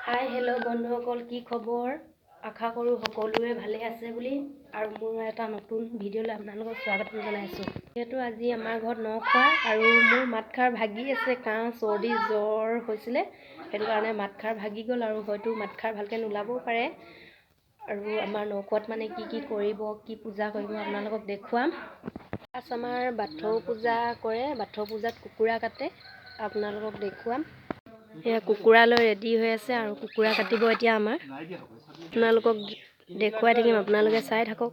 Hi hello' বন্ধুসকল, কি খবৰ? আশা কৰোঁ সকলোৱে ভালে আছে বুলি। আৰু মোৰ এটা নতুন ভিডিঅ'লৈ আপোনালোকক স্বাগতম জনাইছোঁ। যিহেতু আজি আমাৰ ঘৰত ন খোৱা আৰু মোৰ মাতষাৰ ভাগি আছে, কাহ চৰ্দি জ্বৰ হৈছিলে, সেইটো কাৰণে মাতষাৰ ভাগি গ'ল আৰু হয়তো মাতষাৰ ভালকৈ নোলাবও পাৰে। আৰু আমাৰ নখোৱাত মানে কি কি কৰিব, কি পূজা কৰিব আপোনালোকক দেখুৱাম। ফাৰ্ষ্ট আমাৰ বাথৌ পূজা কৰে, বাথৌ পূজাত কুকুৰা কাটে, আপোনালোকক দেখুৱাম। এয়া কুকুৰা লৈ ৰেডি হৈ আছে আৰু কুকুৰা কাটিব এতিয়া আমাৰ। আপোনালোকক দেখুৱাই থাকিম, আপোনালোকে চাই থাকক।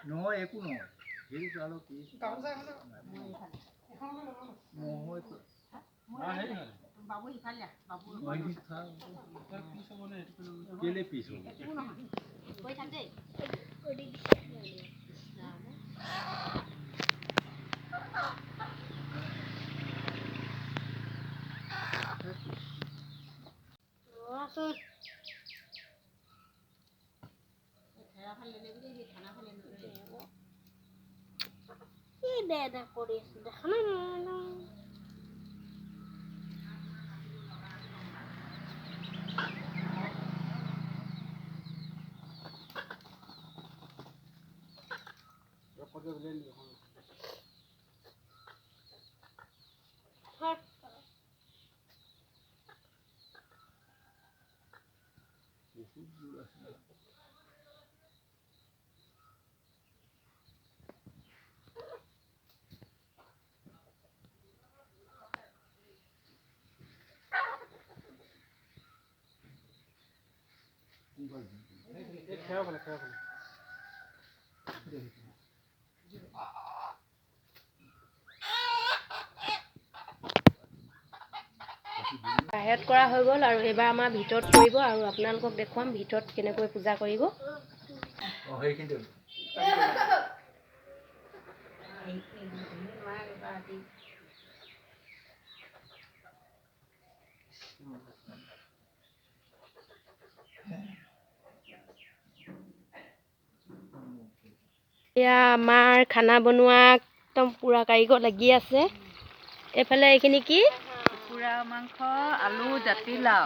নহয়, একো নহয়। কৰি আছো দেখা নাই। বহুত দূৰ আছে। বাহিৰত কৰা হৈ গ'ল আৰু এইবাৰ আমাৰ ভিতৰত কৰিব আৰু আপোনালোকক দেখুৱাম ভিতৰত কেনেকৈ পূজা কৰিব। এয়া আমাৰ খানা বনোৱা একদম পুৰা কাৰিকৰ লাগি আছে। এইফালে এইখিনি কি? কুকুৰা মাংস, আলু, জাতিলাও।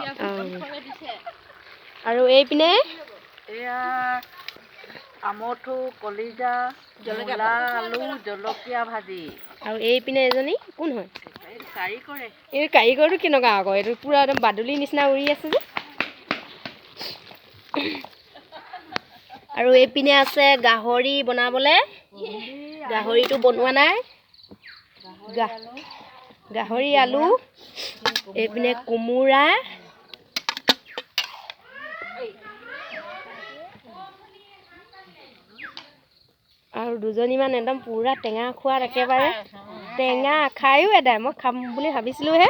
আৰু এইপিনে এয়া আমঠু, কলিজা, মূলা, আলু, জলকীয়া ভাজি। আৰু এইপিনে এজনী কোন হয়? কাৰিকৰে। এই কাৰিকৰটো কেনেকুৱা আকৌ? এইটো পুৰা একদম বাদুলিৰ নিচিনা উৰি আছে যে। আৰু এইপিনে আছে গাহৰি বনাবলৈ, গাহৰিটো বনোৱা নাই, গাহৰি আলু, এইপিনে কোমোৰা, আৰু দুজনীমান একদম পুৰা টেঙা খোৱাত একেবাৰে টেঙা খায়ো এদাই। মই খাম বুলি ভাবিছিলোঁহে।